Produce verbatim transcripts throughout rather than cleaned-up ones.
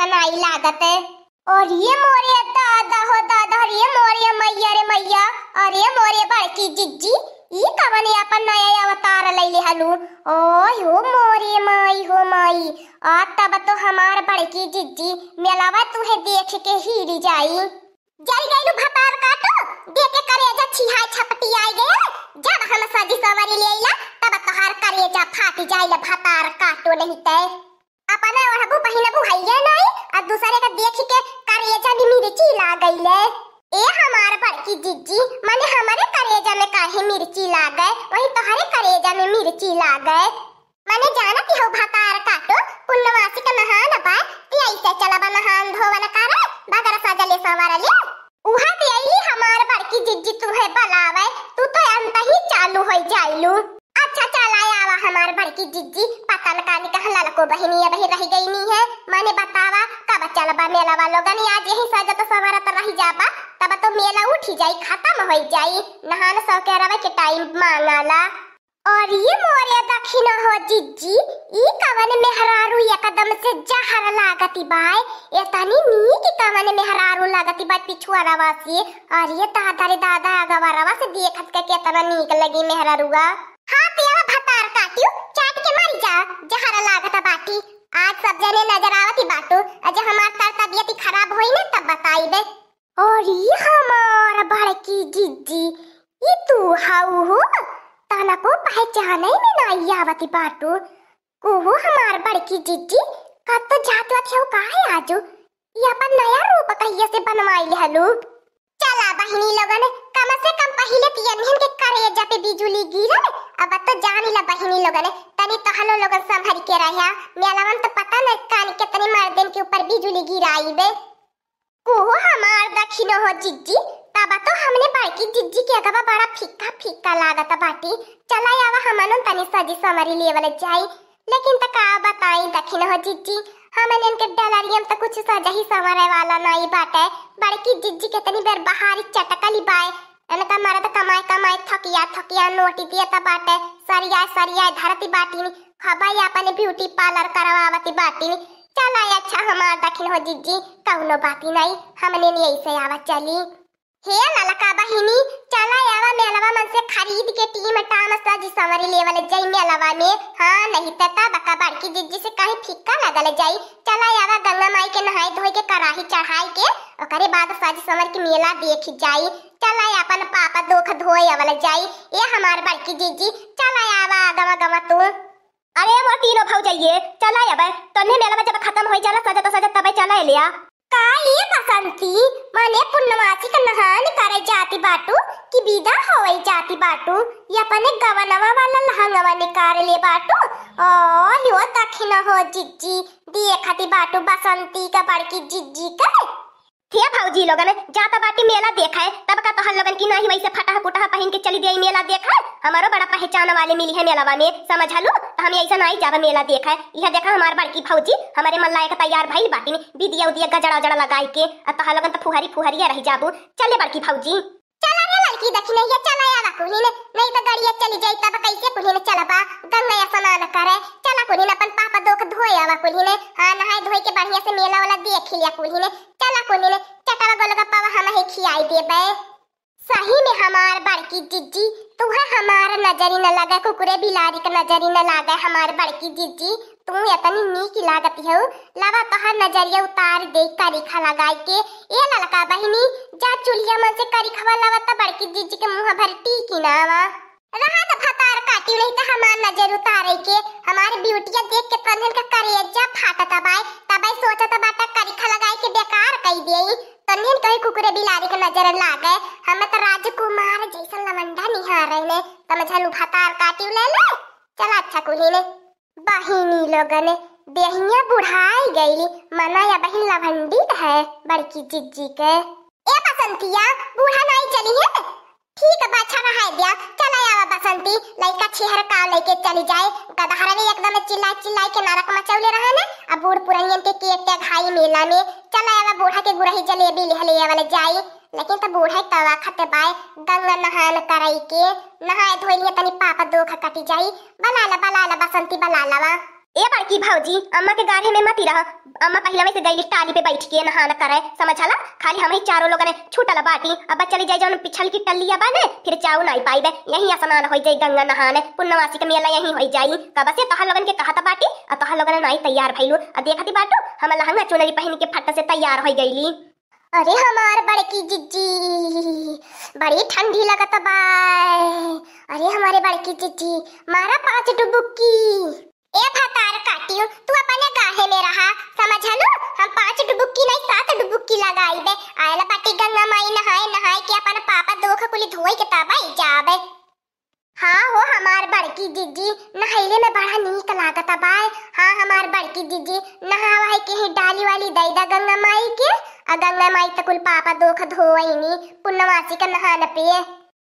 नाई लागत है। अरे मोरे दादा हो दादा, अरे मोरे मइया रे मइया, अरे मोरे बड़की जिज्जी, ई कवन आपन नया अवतार लइले हलू? ओय हो मोरे माई हो माई, आ तब तो हमार बड़की जिज्जी मेलवा तुहे देख के हिली जाई। जरि गइलू भतार काटो, देख के करेजा छिहाय छपटियाय गयल। जब हम सजी संवरी लेइला, तब तोहार करेजा फाटि जाइला भतार काटो, नहीं ते। अपने ओढ़बू पहिनबू हइये नाई, आ दूसरे का देखि के करेजा में मिर्ची लागइले। ए हमार बड़की जिज्जी, मने हमरे करेजा में काहे मिर्ची लागे, वही तोहरे करेजा में मिर्ची लागे। मने जानत हऊ भतार काटो, पुन्नवासी का नहान बा, ती अइसे चलबा नहान धोवन करे, बगर सजले संवरले। उहे दियई हमार बड़की जिज्जी तुहे बलावे, तू तो अंतही चालू होइ जाइलू। अच्छा चला आवा हमार बड़की जिज्जी, पता न कानी कहाँ ललको बहिनी अबही रहि गइनी है। मने बतावा कब चलबा मेलवा लोगन, आज यही सजत संवरत रहि जाबा, तब तो मेला उठि जाई, खतम होइ जाई, नहान सौकेरवा के टाइम मांगाला। अरे मोरे दखिन हो जिज्जी, ई कवन मेहरारू एकदम से जहर लागति बाय। एतनी नीक कवन मेहरारू लागति बाय पिछुआरवा से। अरे दादा रे दादा, अगवरवा से देखत के केतना नीक लगी मेहरारुआ। हाँ पियवा भतार काटियो, चाट के मरि जा, जहर लागत बाटी। आज सब जने नजर आवति बाटू, अजे हमार तर तबियत खराब होई न तब बताइबे। अरे हमार बड़की जिज्जी, ई तू हऊ हो? तनको पहचाने में नाई आवति बाटू। कुहू हमार बड़की जिज्जी, कत्तो जात वात हऊ काहे आजू? ई अपन नया रूप कहिया से बनवाइ लेहलू? चला बहिनी लोगन, कम से कम पहिले तो यन्हन के करेजा पे बिजुली गिरल। अब तो जानि ला बहिनी लोगन, तनी तोहनो लोगन संभरि के रह्या। मेलवन तो पता न कान केतने मर्दन के ऊपर बिजुली गिराइबे। कुहू हमार दखिनो हो जिज्जी, तब तो हमने बड़की जिज्जी के अगवा बड़ा फीका फीका लागत बाटी। चला आवा हमनो तनी सजी संवरी लेवल जाई। लेकिन त का बताई दखिनो हो जिज्जी, हमने इनके डलरियम त कुछ सजही संवरे वाला नाई बाटे। बड़की जिज्जी केतनी बेर बहारी चटकली बाय, इनका मरद कमाए कमाए थकिया थकिया नोटी दियत बाटे, सरिया सरिया धरती बाटी, खबाई अपन ब्यूटी पार्लर करवावती बाटी। चला अच्छा हमार दखिन हो जिज्जी, कउनो बाती नाई, हमने नहीं ऐसे आवा चली। हे ललका बहिनी, चला आवा मेलवा मन से खरीद के टीम टाम सजी संवरी लेवल जई मेलवा में। हाँ, नहीं त तब का बड़की जिज्जी से कहीं फीका लगल जाई। चला आवा गंगा माई के नहाए धोए के कराही चढ़ाए के, ओकरे बाद सजी संवर के मेला देखि जाई। चला अपन पाप दुख धोए अवल जाई। ए हमार बड़की जिज्जी, चला आवा गवा गवा तू। अरे मोर तीनों भौजइये, चला अबे, तन्ने मेलवा जब खतम होइ जाला, सजत सजत तबे चला लिया। का ए बसंती, मने पुन्नवासी का नहान करे जाती बाटू कि बिदा होवै जाती बाटू? ये अपने गवनवा वाला लहंगवा निकाल ले बाटू। ओ यो दखिन हो जिज्जी, देखती बाटू बसंती का बड़की जिज्जी का। हे भौजी लोगन, जात बाटी मेला देखे, तब का तोहर लोगन की नाही वैसे फटह कुटह पहिन के चली दिया मेला देखे? हमारो बड़ा पहचान वाले मिली है मेलावा में, समझलू? त हम ऐसा नाही जाब मेला देखे। यह देखा हमार बड़की भौजी हमरे मन लायक तैयार भइल बाटिन, बिदिया उदिया गजड़ा उजड़ा लगाई के, आ तोहर लोगन त फुहरी फुहरिया रह जाबू। चले बड़की भौजी। चला रे लड़की दखिनैया, चला आवा कुल्हिन, नहीं त गड़िया चली जाई तब कैसे कुल्हिन चलबा? गंगा स्नान करे, चला कुल्हिन अपन पाप दोख धोए आवा कुल्हिन। हाँ, नहाए धोए के बढ़िया से मेला वाला देख लिया कुल्हिन। चला कुल्हिन, चटवा गोलगप्पा हम ही खियाई देबे। सही में हमार बड़की जिज्जी, तुहे हमार नजरी न लगे, कुकुरे बिलारी के नजरी न लागे हमार बड़की जिज्जी। तू एतनी नीक लागत हऊ, लवा तोहर नजरिया उतार दे करिखा लगाई के। ए ललका बहिनी, जा चुल्हिया मन से करिखवा लवा त बड़की जिज्जी के मुँह भर टीकी नावा। रहा त भतार काटी, नहीं त हमार नजर उतारे के। हमार ब्यूटिया देख के तन्हन का करेजा फाटत बाय, तबे सोचत बाटा करिखा लगाई के बेकार कई देई। तन्हन कहीं कुकुरे बिलारी के नजर लागे, हमें त राजकुमार जैसन लवंडा निहारे ने, समझलू भतार काटी ले ले। चला अच्छा कुल्हिन। बहिनी लोगन, देहिया बुढ़ाई गइली, मना या बहिन लवंडी है बड़की जिज्जी के। ए बसंतिया, बूढ़ा नाई चली है? ठीक बा, अच्छा रहाय द्या। चला आवा बसंती, लइका छेहर का लेके चली जाए। गदहरवे एकदम चिल्ला चिल्ला के नरक मचौले रहे ने, अब बूढ़ पुरनियन के के के घाई मेला में। चला आवा बूढ़ा के गुरही जलेबी लिहले आवल जाई। लेकिन त बूढ़ा तवा खते बाय, गंगा नहान कराई के, नहाए धोए लिए तनी पाप दोख कटी जाई। बला ला, बला ला बसंती, बला लावा। ए बड़की भौजी, अम्मा के गाढ़े में मती रह, अम्मा पहिलवे से गईली टाली पे बैठ के नहान करे, समझला? खाली हमही चारों लोगन छूटल बाटी। अब चली जाई जौन पिछल की टल्लिया बाने, फिर जाऊ नाई पाइबे। यहीं स्नान होई जाई गंगा नहाने, पुन्नवासी के मेला यहीं होई जाई। कब से तोहर लोगन के कहत बाटी, आ तोहर लोगन नाई तैयार भइलू। आ देखती बाटू, हम लहंगा चुनरी पहिन के फट से तैयार होई गईली। अरे हमार बड़की जिज्जी, बड़ी ठंडी लगत बा। अरे हमारे बड़की जिज्जी, मारा पाँच डुबुक्की। ए भतार काटियो, तू अपने गाहे में रहा, समझलू? हम पाँच डुबुक्की नहीं, सात डुबुक्की लगाइबे। आयल बाटी गंगा माई नहाए, नहाए के अपन पापा दोख कुली धोए के तब आई जाबे। हाँ हो हमार बड़की जिज्जी, नहैले में बड़ा नीक लागत बाय। हाँ हमार बड़की जिज्जी, नहावा है के ही डाली वाली दई दा गंगा माई के, आ गंगा माई त कुल पापा दोख धोवैनी पुन्नवासी के नहान पे।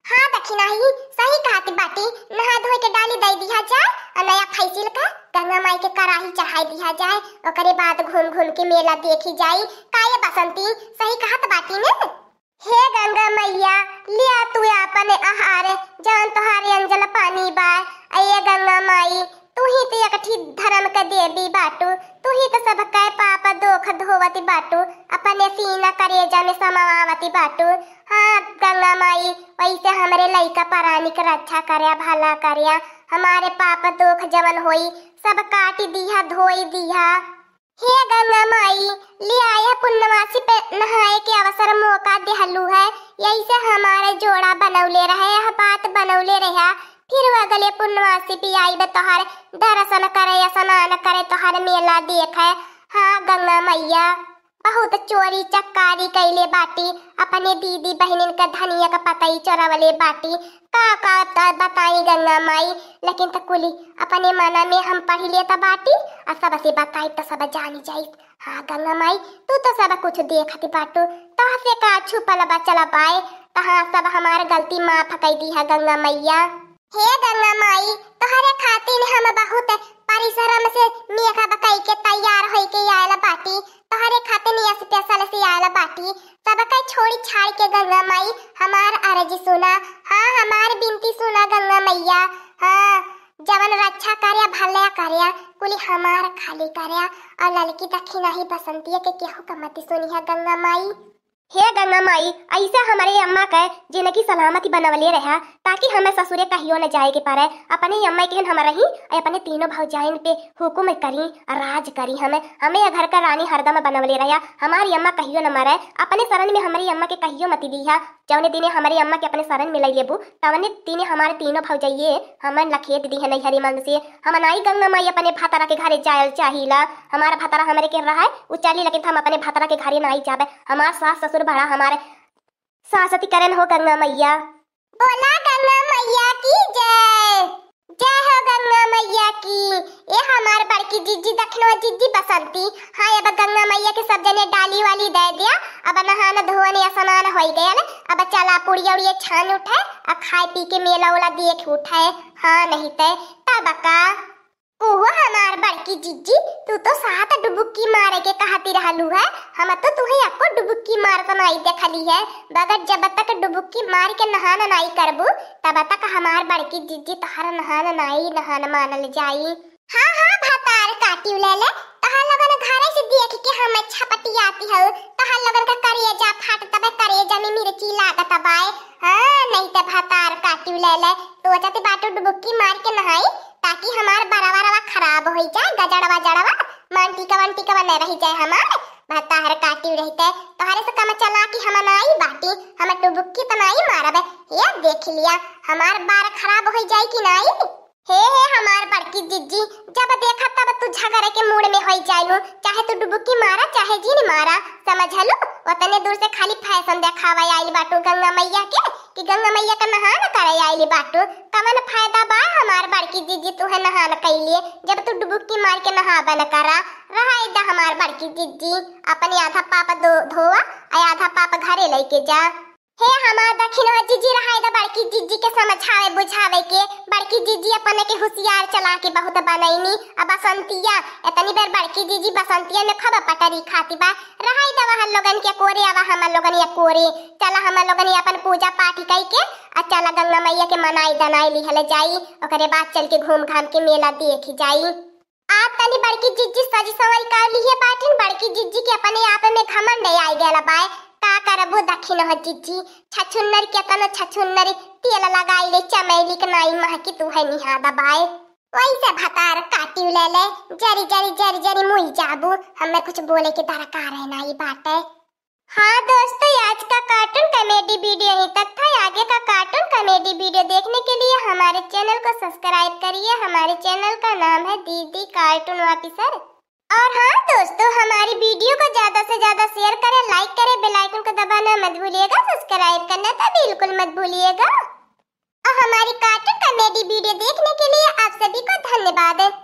हाँ दखिनाही, सही कहत बाटी, नहा धोए के डाली दई दिहा जाए, आ नया फैसिल का गंगा माई के कराही चढ़ाई दिहा जाए, ओकरे बाद घूम घूम के मेला देखी जाई। का ये बसंती, सही कहत बाटी ने? हे गंगा मैया, लिया तू आपन आहार, जौन तोहारे अंजल पानी बा। ए गंगा माई, तू ही तो एक ठी धर्म के देवी बाटू, तू ही तो सबके पाप दोख धोवती बाटू, अपने सीना करेजा में समावती बाटू। हाँ गंगा माई, वैसे हमरे लइका परानी के रक्षा करया, भला करया, हमारे पाप दोख जवन होई, सब काटी दिहा, धोई दिहा। हे गंगा माई, ले आया पुन्नवासी पे नहाए के अवसर मौका देहलू है। यही से हमारे जोड़ा बनौले रहे, यह बात बनौले रहा। फिर वो अगले पुन्नवासी भी आई बे तोहर दर्शन करे, स्नान करे, तोहर मेला देखे। हाँ गंगा मैया, बहुत चोरी चकारी कैले बाटी, अपने दीदी बहनिन के धनिया के पतई चोरवले बाटी। का का त बताई गंगा माई, लेकिन त कुली अपने मना में हम पढ़ी लेत बाटी, आ सबसे बताई त सब जानी जाई। हाँ गंगा माई, तू तो सब कुछ देखत बाटू, तोहसे का छुपल बचल बाए, तहाँ सब हमार गलती माफ कई दिहा गंगा मैया। हे गंगा माई, तोहरे खातिर हम बहुत परिश्रम से मेकअप कई के तैयार होई के आयल बाटी, तोहरे खातिर special से आयल बाटी। सबके छोड़ी छाड़ के गंगा माई, हमार अर्जी सुना, हाँ, हमार बिनती सुना गंगा मैया। हाँ, जवन रक्षा कर्या, भल्या कर्या, कुली हमार खाली कर्या, और ललकी दखिनाही बसंतिया के केहू का मत सुनिहा गंगा माई। हे गंगा माई, ऐसा हमरे अम्मा के जिनगी सलामती बनवले रहा, ताकि हमें ससुरे कहियो न जाए के पड़े। अपने अम्मा के हम रही, और अपने तीनों भौजाइन पे हुकुम करी, राज करी। हमें, हमें ये घर का रानी हरदम बनवले रहा। हमारी अम्मा कहियो न मरे, अपने शरण में हमारी अम्मा के कहियो मत दीहा। जौने दिने हमारी अम्मा के अपने शरण में लई लेबू, तवने दिने हमारे तीनों भौजाइये हमन लखेद दीहे नैहरी मन से। हम नाई गंगा माई अपने भतारा के घरे जायल चाहिला। हमारा भतारा हमरे के रहा है, उ चली, लेकिन हम अपने भतारा के घरे नाई जाबे। हमार सास ससुर बड़ा हमारे सासती करन हो गंगा मैया। बोला गंगा मैया की जय। जय हो गंगा मैया की। ए हमार बड़की जिज्जी दखिनवा जिज्जी बसंती, हाँ, अब गंगा मैया के सब जने डाली वाली दे दिया। अब नहान धोवन स्नान होई गयल, अब चला पुड़िया उड़िया छान उठे, आ खाए पी के मेला उला देख उठे। हाँ, नहीं ते तब का। ओहो हमार बड़की जिज्जी, तू तो सात डुबुक्की मारे के कहती रहलू है, हम तो तुहे एको डुबुक्की मारत नाई देखली है। बगैर जब तक डुबुक्की मार के नहान नाई करबू, तब तक हमार बड़की जिज्जी तोहर नहान नाई नहान मानल जाई। हाँ, हाँ, भतार काटियो ले ले, तोहर लोगन घरे से देख के हम छपटियाती हऊ, तोहर लोगन का करेजा फाट तबे करेजा में मिर्ची लागत बाए। हाँ, नहीं ते भतार काटियो ले ले, सोचत बाटू डुबुक्की मार के नहाई, ताकि हमार बरवा रवा खराब होई जाए, गजड़वा जड़वा, मांटी कवन टिकवा न रह जाए हमार। भतार काटियो रहते, तोहरे से कम चला कि हम नाई बाटी, हम डुबुक्की त नाई मारब। ये देख लिया, हमार बार खराब होई जाए कि नाई। हे, हे, हमार बड़की जिज्जी, जब देखा तब तू झगड़े के मूड में होई जाइलू, चाहे तू डुबुक्की मारा, चाहे जिन मारा, समझलू? ओतने दूर से खाली फैशन देखावे आइल बाटू गंगा मैया के, कि गंगा मैया का नहान करे आइल बाटू। कवन फायदा बा हमार बड़की जिज्जी तुहे नहान कैलिए, जब तू डुबुक्की मार के नहाबे न करा? रहाई दा हमार बड़की जिज्जी, अपने आधा पाप दो, धोवा, आ आधा पाप घरे लेके जा। हे हमार दखिनवा जिज्जी, रहाई दा बड़की जिज्जी के समझावे बुझावे के। बड़की जिज्जी अपने के होशियार चला के बहुत बनैनी। अब बसंतिया, इतनी बेर बड़की जिज्जी बसंतिया में खूब पटरी खाती बा। रहाई दा वह लोगन के कोरे, अब हम लोगन या कोरे। चला हम लोगन अपन पूजा पाठ कई के, आ चला गंगा मैया के मनाई दनाई लिहल जाई। ओकरे बाद चल के घूम घाम के मेला देख जाई। आ अब तनी बड़की जिज्जी सजी संवरी कर लिहे बाटिन, बड़की जिज्जी के अपने आप में घमंड आई गयल बाय। का करबू दखिन हो जिज्जी, छछुन्नर के तनो छछुन्नर तेल लगाई ले चमेली के नाई महकी तू है निहादा बाय। वैसे भतार काटी ले ले, जरी जरी जरी जरी मुई जाबू, हमें कुछ बोले के दरकार है नाई बाटे। हाँ दोस्तों, आज का कार्टून कॉमेडी वीडियो यहीं तक था। आगे का कार्टून कॉमेडी वीडियो देखने के लिए हमारे चैनल को सब्सक्राइब करिए। हमारे चैनल का नाम है दीदी कार्टून ऑफिसर। और हाँ दोस्तों, हमारी वीडियो को ज्यादा से ज्यादा शेयर करें, लाइक करें, बेल आइकन को दबाना मत भूलिएगा, सब्सक्राइब करना तो बिल्कुल मत भूलिएगा। और हमारी कार्टून कॉमेडी वीडियो देखने के लिए आप सभी को धन्यवाद।